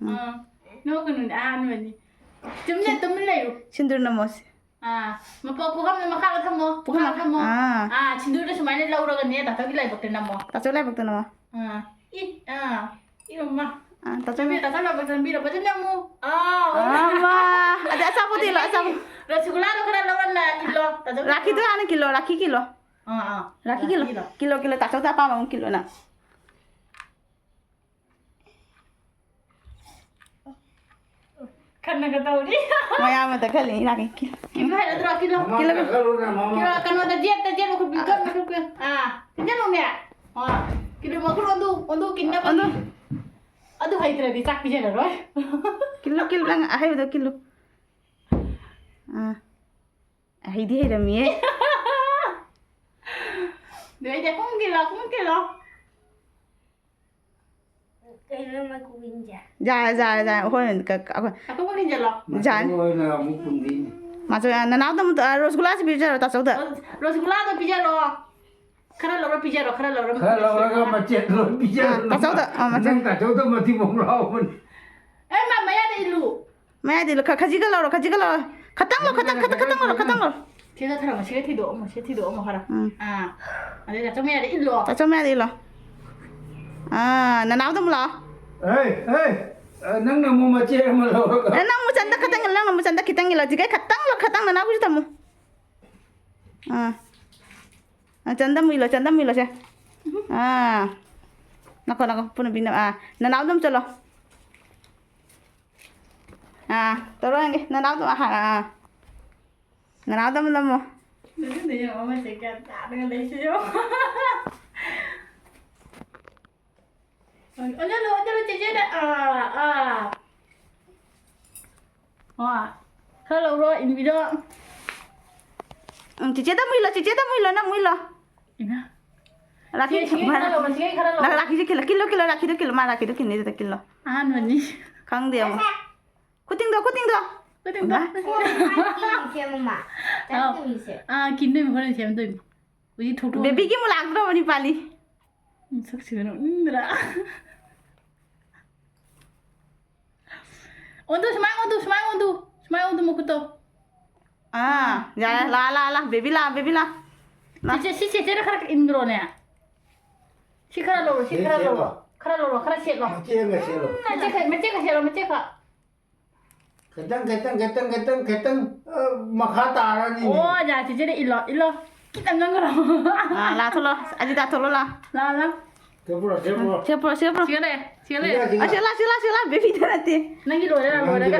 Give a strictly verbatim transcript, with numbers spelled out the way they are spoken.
ꯎꯝ꯫ ꯑꯥ, ꯅꯣꯛꯀꯅꯨꯅꯦ, ꯑꯍꯥꯟꯕꯅꯤ꯫ ꯆꯨꯝꯅ ꯇꯨꯃꯤꯟ ꯂꯩꯌꯨ꯫ ꯁꯤꯟꯗꯨꯔ ꯅꯝꯃꯣꯁꯦ꯫ ꯑꯥ, ꯃꯄꯣꯛ ꯄꯨꯈꯝꯗ ꯃꯈꯥꯗ ꯊꯝꯃꯣ, ꯄꯨꯈꯝ ꯃꯈꯥꯗ ꯊꯝꯃꯣ꯫ ꯑꯥ꯫ ꯑꯥ, ꯁꯤꯟꯗꯨꯔꯗ ꯁꯨꯃꯥꯏꯅ ꯂꯧꯔꯒꯅꯦ, ꯗꯥꯛꯇꯔꯒꯤ ꯂꯥꯏꯕꯛꯇ ꯅꯝꯃꯣ꯫ ꯇꯥꯆꯧ ꯂꯥꯏꯕꯛꯇ ꯅꯝꯃꯣ꯫ ꯑꯥ, ꯏ, ꯑꯥ, ꯏ ꯃꯃꯥ꯫ ꯑꯥ, ꯇꯥꯆꯧ ꯆꯠꯄꯤꯔꯣ, ꯂꯥꯏꯕꯛ꯫ ꯇꯥꯆꯧ ꯂꯥꯏꯕꯛꯇ ꯅꯝꯕꯤꯔꯣ, ꯐꯖꯅ ꯅꯝꯃꯨ꯫ ꯑꯥ, ꯑꯥ, ꯃꯥ꯫ ꯑꯗꯩ ꯑꯆꯥꯄꯣꯠꯇꯤ ꯏꯜꯂꯣ, ꯑꯆꯥꯄꯣꯠ꯫ ꯔꯁꯒꯨꯂꯥꯗꯣ ꯈꯔ ꯂꯧꯔ ꯏꯜꯂꯣ, ꯇꯥꯆꯧ꯫ ꯔꯥꯈꯤꯗꯣ ꯍꯥꯟꯅ ꯀꯤꯂꯣ, ꯔꯥꯈꯤ ꯀꯤꯂꯣ꯫ ꯑꯥ, ꯑꯥ꯫ ꯔꯥꯈꯤ ꯀꯤꯂꯣ꯫ ꯔꯥꯈꯤ ꯀꯤꯂꯣ꯫ ꯀꯤꯂꯣ, ꯀꯤꯂꯣ, ꯇꯥꯆꯧꯗ ꯑꯄꯥꯝꯕ ꯑꯃ ꯀꯤꯂꯣ ꯅꯪ꯫ ꯈꯟꯅꯒ ꯇꯧꯔꯤ꯫ ꯃꯌꯥꯝ ꯑꯃꯇ ꯈꯜꯂꯤ, ꯏꯅꯥꯛꯀꯤ꯫ ꯀꯤꯂꯣ ꯍꯥꯏꯔꯗ꯭ꯔꯣ? ꯀꯤꯂꯣ꯫ ꯃꯃꯥ ꯀꯤꯂꯣ꯫ ꯀꯜꯂꯨꯅꯦ, ꯃꯃꯥ꯫ ꯀꯤꯂꯣ, ꯀꯩꯅꯣꯗ, ꯖꯦꯠꯇ, ꯖꯦꯠ ꯃꯈꯨꯠ ꯄꯤꯛꯇꯛ, ꯃꯈꯨꯠ ꯄꯤꯛ-, ꯑꯥ, ꯄꯤꯖꯔꯣꯃꯦ꯫ ꯑꯥ, ꯀꯤꯂꯣ ꯃꯈꯨꯠ ꯑꯣꯟꯊꯣꯛ, ꯑꯣꯟꯊꯣꯛ ꯀꯤꯟꯅꯕ꯫ ꯑꯣꯟꯊꯣꯛ꯫ ꯑꯗꯨ ꯍꯩꯇ꯭ꯔꯗꯤ ꯆꯥꯛ ꯄꯤꯖꯔꯔꯣꯏ꯫ ꯀꯤꯂꯣ, ꯀꯤꯂꯣ, ꯅꯪ ꯑꯍꯩꯕꯗꯣ ꯀꯤꯂꯣ꯫ ꯑꯥ, ꯑꯍꯩꯗꯤ ꯍꯩꯔꯝꯃꯤꯌꯦ꯫ ꯑꯗꯨ ꯑꯩꯗꯤ ꯀꯨꯝ ꯀꯤꯂꯣ, ꯀꯨꯝ ꯀꯤꯂꯣ꯫ ꯀꯩꯅꯣ ꯃꯥꯏ ꯈꯨꯕꯤꯟꯁꯦ? ꯌꯥꯔꯦ, ꯌꯥꯔꯦ, ꯌꯥꯔꯦ꯫ ꯑꯩꯈꯣꯏ ꯀ-, ꯀ-, ꯑꯩꯈꯣꯏ ꯑꯇꯣꯞꯄ ꯀꯤꯟꯁꯤꯜꯂꯣ꯫ ꯌꯥꯔꯦ꯫ ꯃꯆꯧ ꯑꯣꯏꯅ ꯑꯃꯨꯛ ꯄꯨꯟꯕꯤꯅꯤ꯫ ꯃꯆꯧ, ꯅꯅꯥꯎꯗ ꯑꯃꯨꯛ, ꯑ, ꯔꯣꯁꯒꯨꯂꯥꯁꯤ ꯄꯤꯖꯔꯣ, ꯇꯥꯆꯧꯗ꯫ ꯔꯣꯁ-, ꯔꯣꯁꯒꯨꯂꯥꯗꯣ ꯄꯤꯖꯔꯣ꯫ ꯈꯔ ꯂꯧꯔ ꯄꯤꯖꯔꯣ, ꯈꯔ ꯂꯧꯔ ꯈꯔ ꯂꯧꯔꯒ ꯄꯤꯖꯔꯣ꯫ ꯃꯆꯦꯠ ꯂꯣꯏ ꯄꯤꯖꯔꯣ꯫ ꯑꯥ, ꯇꯥꯆꯧꯗ, ꯑꯥ, ꯃꯆꯧ꯫ ꯅꯪ ꯇꯥꯆꯧꯗ ꯃꯇꯤꯛ ꯃꯧꯔꯥꯎꯕꯅꯤ꯫ ꯑꯦ, ꯃꯥ ꯃꯌꯥꯗ ꯏꯜꯂꯨ꯫ ꯃꯌꯥꯗ ꯏꯜꯂꯨ, ꯈ-, ꯈꯖꯤꯛꯀ ꯂꯧꯔꯣ, ꯈꯖꯤꯛꯀ ꯂꯧꯔꯣ꯫ ꯈꯇꯪ ꯂꯧ, ꯈꯇꯪ, ꯈꯇꯪ, ꯈꯇꯪ ꯂꯧꯔꯣ, ꯈꯇꯪ ꯂꯧꯔꯣ꯫ ꯁꯤꯗ ꯊꯔꯝꯃꯣ, ꯁꯤꯗ ꯊꯤꯗꯣꯛꯑꯝꯃꯣ, ꯁꯤꯗ ꯊꯤꯗꯣꯛꯑꯝꯃꯣ ꯈꯔ꯫ ꯎꯝ꯫ ꯑꯥ꯫ ꯑꯗꯩ ꯇꯥꯆꯧ ꯃꯌꯥꯗ ꯏꯜꯂꯣ꯫ ꯇꯥꯆꯧ ꯃꯌꯥꯗ ꯏꯜꯂꯣ꯫ ꯑꯥ, ꯅꯅꯥꯎꯗ ꯑꯃꯨꯛ ꯂꯥꯛꯑꯣ꯫ ꯑꯦ, ꯑꯦ, ꯑ, ꯅꯪꯅ ꯑꯃꯨꯛ ꯃꯆꯦ ꯑꯃ ꯂꯧꯔꯒ꯫ ꯑꯦ, ꯅꯪ ꯃꯨꯆꯟꯗ ꯈꯇꯪ ꯏꯜꯂꯣ, ꯅꯪꯅ ꯃꯨꯆꯟꯗ ꯈꯤꯇꯪ ꯏꯜꯂꯣ꯫ ꯁꯤ ꯀꯩ ꯈꯇꯪ ꯂꯧ, ꯈꯇꯪ ꯅꯅꯥꯎꯒꯤꯁꯨ ꯊꯝꯃꯨ꯫ ꯑꯥ꯫ ꯑ, ꯆꯟꯗꯝ ꯏꯜꯂꯣ, ꯆꯟꯗꯝ ꯏꯜꯂꯣ ꯁꯦ꯫ ꯑꯥ꯫ ꯅꯈꯣ, ꯅꯈꯣ, ꯄꯨꯟꯅ ꯄꯤꯅꯕ꯫ ꯑꯥ, ꯅꯅꯥꯎꯗ ꯑꯃ ꯆꯠꯂꯣ꯫ ꯑꯥ, ꯇꯧꯔꯣ ꯌꯦꯡꯒꯦ꯫ ꯅꯅꯥꯎꯗꯣ, ꯑꯥ, ꯑꯥ꯫ ꯅꯅꯥꯎꯗ ꯑꯃ ꯅꯝꯃꯣ꯫ ꯑꯗꯨꯅ ꯌꯦꯡꯉꯣ, ꯑꯃꯁꯦ ꯒ꯭ꯌꯥꯟ ꯇꯥꯗꯅ ꯂꯩꯁꯦ ꯌꯦꯡꯉꯣ꯫ ꯑꯣꯟꯁꯤꯜꯂꯨ, ꯑꯣꯟꯁꯤꯜꯂꯨ, ꯆꯦꯆꯦꯗ꯫ ꯑꯥ, ꯑꯥ꯫ ꯑꯣ, ꯈꯔ ꯂꯧꯔꯣ, ꯏꯟꯕꯤꯔꯣ꯫ ꯎꯝ, ꯆꯦꯆꯦꯗ ꯑꯃꯨꯛ ꯏꯜꯂꯣ, ꯆꯦꯆꯦꯗ ꯑꯃꯨꯛ ꯏꯜꯂꯣ, ꯅꯪ ꯑꯃꯨꯛ ꯏꯜꯂꯣ꯫ ꯏꯃꯥ꯫ ꯔꯥꯈꯤ ꯁꯤ, ꯁꯤ ꯈꯔ ꯂꯧꯔꯣ, ꯁꯤ ꯈꯔ ꯂꯧꯔꯣ꯫ ꯅꯪ ꯔꯥꯈꯤꯁꯦ ꯀꯤꯜꯂꯣ, ꯀꯤꯜꯂꯣ, ꯀꯤꯜꯂꯣ, ꯔꯥꯈꯤꯗꯣ ꯀꯤꯜꯂꯣ, ꯃꯥ ꯔꯥꯈꯤꯗꯣ ꯀꯤꯟꯅꯤꯗꯨꯗ ꯀꯤꯜꯂꯣ꯫ ꯑꯍꯥꯟꯕꯅꯤ꯫ ꯈꯪꯗꯦ ꯑꯃꯨꯛ꯫ ꯈꯨꯠꯇꯤꯡꯗꯣ, ꯈꯨꯠꯇꯤꯡꯗꯣ꯫ ꯈꯨꯠꯇꯤꯡꯗꯣ꯫ ꯏꯃꯥ꯫ ꯁꯦ, ꯃꯃꯥ꯫ ꯑꯥꯎ꯫ ꯆꯪꯗꯣꯏꯅꯤꯁꯦ꯫ ꯑꯥ, ꯀꯤꯟꯗꯣꯏꯅꯤ, ꯍꯣꯔꯦꯟ ꯁꯦꯝꯗꯣꯏꯅꯤ꯫ ꯍꯧꯖꯤꯛ ꯊꯣꯛꯇꯣꯛꯑꯣ꯫ ꯕꯦꯕꯤꯒꯤ ꯑꯃꯨꯛ ꯂꯥꯛꯇ꯭ꯔꯣꯕꯅꯤ, ꯄꯥꯂꯤ? ꯎꯝ, ꯁꯛꯁꯤꯒ ꯅꯣꯛꯅꯤꯡꯗ꯭ꯔꯥ? ꯑꯣꯟꯗꯨ, ꯁꯨꯃꯥꯏ ꯑꯣꯟꯗꯨ, ꯁꯨꯃꯥꯏ ꯑꯣꯟꯗꯨ꯫ ꯁꯨꯃꯥꯏ ꯑꯣꯟꯗꯨ ꯃꯈꯨꯠꯇꯣ꯫ ꯑꯥ, ꯌꯥꯔꯦ, ꯂꯥ, ꯂꯥ, ꯂꯥ, ꯕꯦꯕꯤ ꯂꯥ, ꯕꯦꯕꯤ ꯂꯥ꯫ ꯂꯥ꯫ ꯆꯦꯆꯦ, ꯁꯤ ꯆꯦꯆꯦꯅ ꯈꯔ ꯏꯟꯈ꯭ꯔꯣꯅꯦ꯫ ꯁꯤ ꯈꯔ ꯂꯧꯔꯣ, ꯁꯤ ꯁꯤ ꯈꯔ ꯁꯦꯠꯂꯣ꯫ ꯂꯧꯔꯣ꯫ ꯈꯔ ꯂꯧꯔꯣ, ꯈꯔ ꯁꯦꯠꯂꯣ꯫ ꯃꯆꯦ ꯑꯃꯒ ꯁꯦꯠꯂꯣ꯫ ꯎꯝ, ꯃꯆꯦ ꯈꯔ, ꯃꯆꯦ ꯈꯔ ꯁꯦꯠꯂꯣ, ꯃꯆꯦ ꯈꯔ꯫ ꯈꯤꯇꯪ, ꯈꯤꯇꯪ, ꯈꯤꯇꯪ, ꯈꯤꯇꯪ, ꯈꯤꯇꯪ, ꯑ, ꯃꯈꯥ ꯇꯥꯔꯅꯤꯅꯦ꯫ ꯑꯣ, ꯌꯥ, ꯆꯦꯆꯦꯅ ꯏꯜꯂꯣ, ꯏꯜꯂꯣ꯫ ꯈꯤꯇꯪ ꯉꯥꯡꯈ꯭ꯔꯣ꯫ ꯑꯥ, ꯂꯥ ꯊꯣꯛꯂꯣ꯫ ꯑꯗꯨꯗꯤ ꯇꯥꯊꯣꯛꯂꯣ, ꯂꯥ꯫ ꯂꯥ, ꯂꯥ꯫ ꯁꯦ ꯄꯨꯔꯣ, ꯁꯦ ꯄꯨꯔꯣ꯫ ꯁꯦ ꯄꯨꯔꯣ, ꯁꯦ ꯄꯨꯔꯣ꯫ ꯁꯤꯒ ꯂꯩ, ꯁꯤꯒ ꯂꯩ꯫ ꯁꯤꯒ, ꯁꯤꯒ꯫ ꯑ, ꯁꯤ ꯂꯥ, ꯁꯤ ꯂꯥ, ꯁꯤ ꯂꯥ, ꯕꯦꯕꯤꯗ ꯅꯠꯇꯦ꯫ ꯅꯪꯒꯤ ꯂꯣꯏꯔꯦ, ꯅꯪꯒꯤ ꯂꯣꯏꯔꯒ꯫